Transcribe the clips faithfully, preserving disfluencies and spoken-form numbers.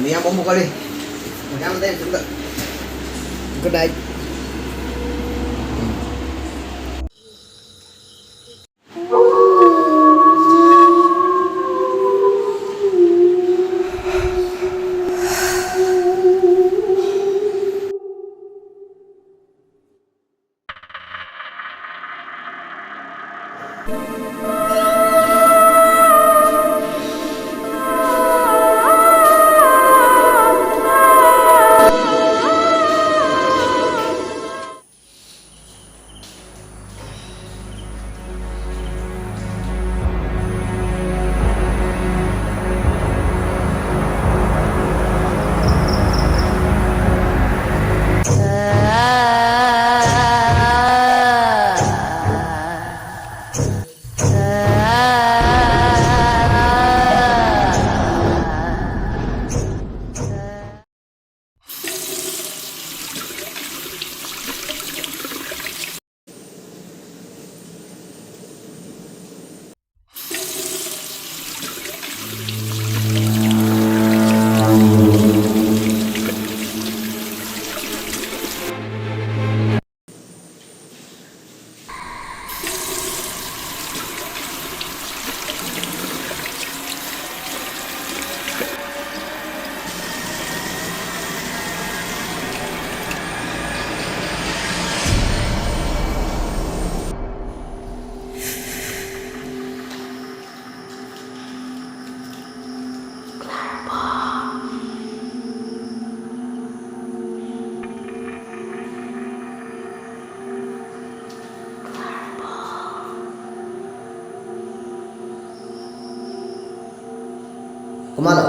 Yang bom buka deh. Yang nanti sudah. Good night. Komatlo?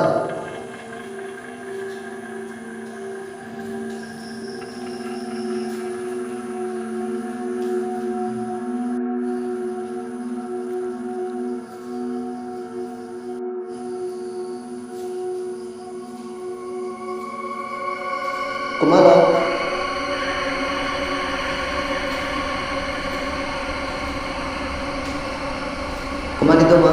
Komatlo? Komat itum ma?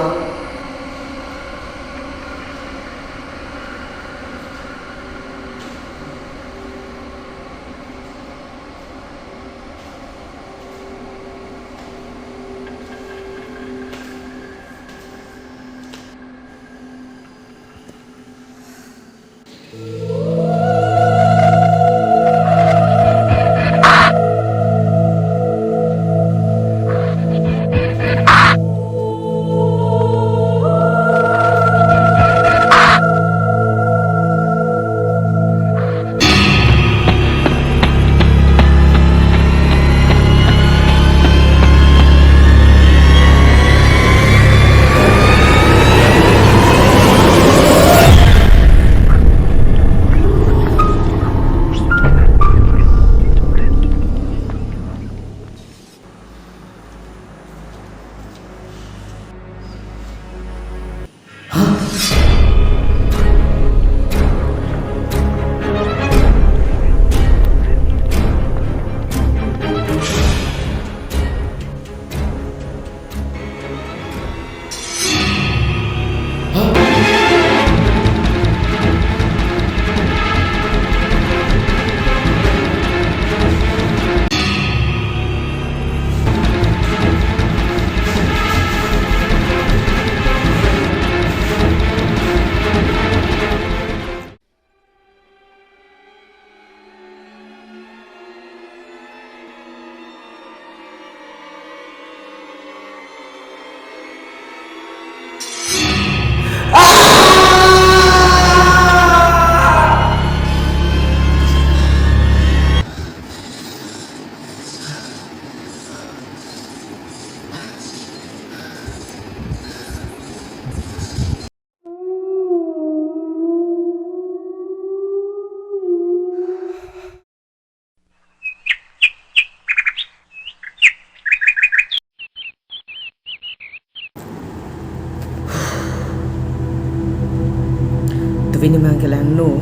Tuveni mang kelangno.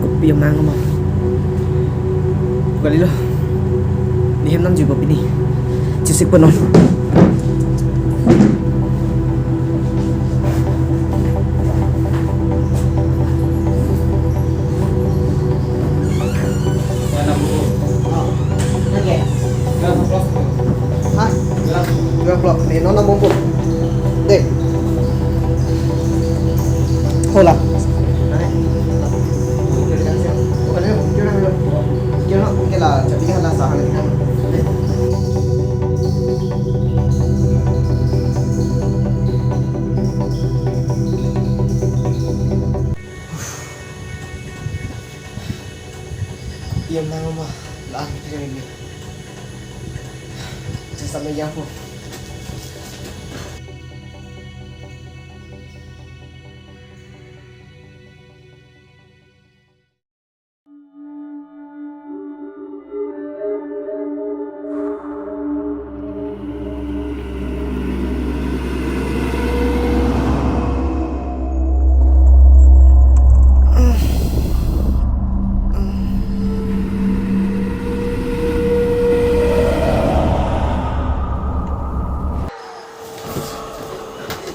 Kopi mang mo. Kalilo. Ne hem nangjuipo pini. Chesik po non. Ni non non bom bom. Dei. Hola. Yang nama lah ini. Saya sama yang aku.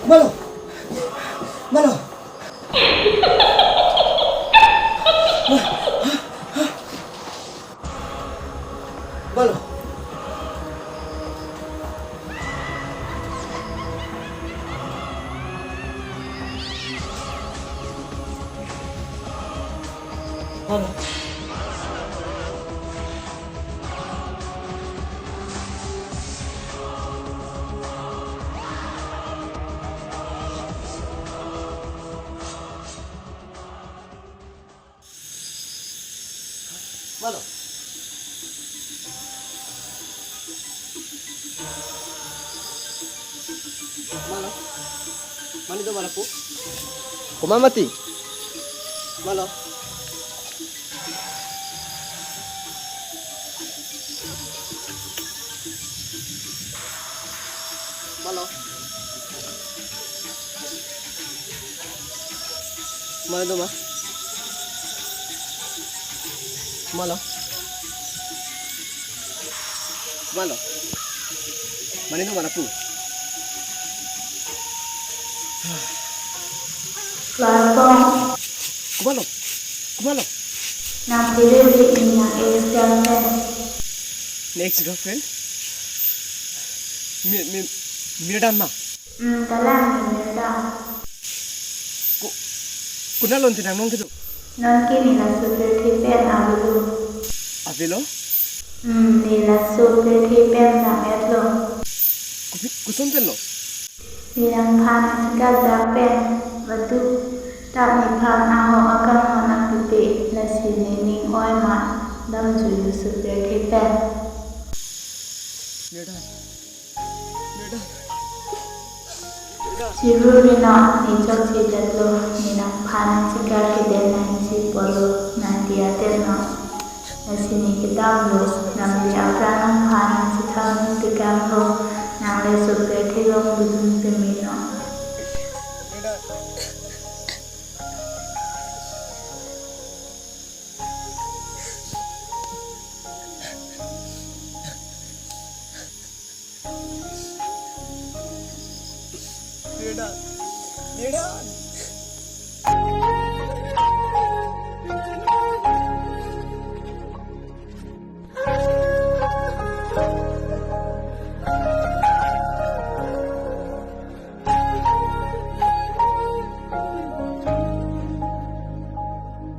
Malo! Malo! Malo! Malo! Malo. Malo. Mane do, malo pu. Komat mati? Malo. Malo. Malo do ma? Malo. Malo. Mane do, malo pu. Kelang kong. Komatlo? Komatlo? Nang pili ri, ne nang ex girlfriend. Ne ex girlfriend? Mi, mi, Mirdan ma? Hmm, kalang ne Mirdan. Ko, konat along te nang nong kedo? Non ke ne laso pirthe pen avelo. Avelo? Hmm, ne laso pirthe pen jang-etlo. Kopi, koson penlo? Ne nangphan nangchekar jak pen, vadu tap nephan ahok akam nangpipe, lasi ne ning oi ma damjuilo laso pirthe pen. Mirdan. Mirdan. Mirdan. Chiruri non, ne chokchedetlo, ne nangphan nangchekar kedeng nangji apotlo, nangdi adet non. Lasi ne kedamlo, nangli apran nangphan nangchethang nangtekanglo, nang laso pirthe along dodun peme non. Mirdan. Mirdan.